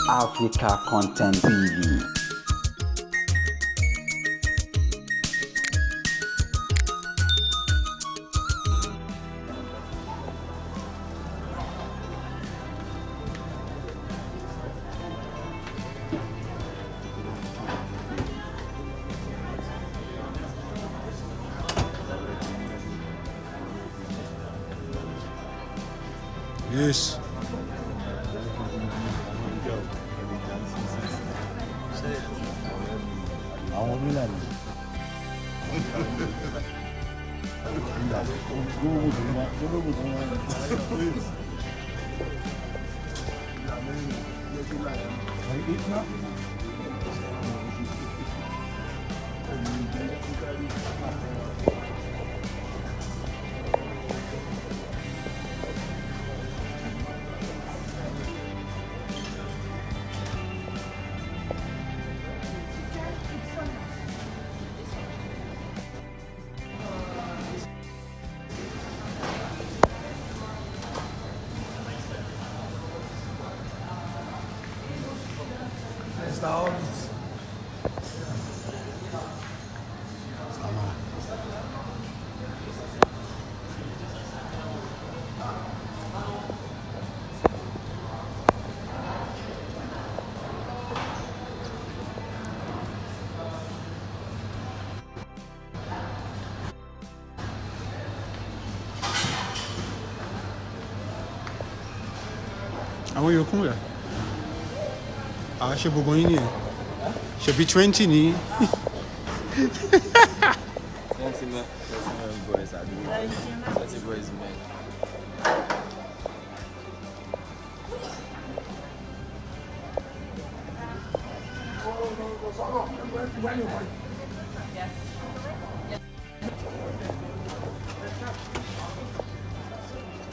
Africa Content TV. Yes. Àwọn mílíọ̀nù Mr. Orbit. Àwọn yòókù rẹ̀ à ṣe gbogbo yín nìyẹn, ṣebí 20 ní. 20 men, 20 men boys, abi. 20 boys men.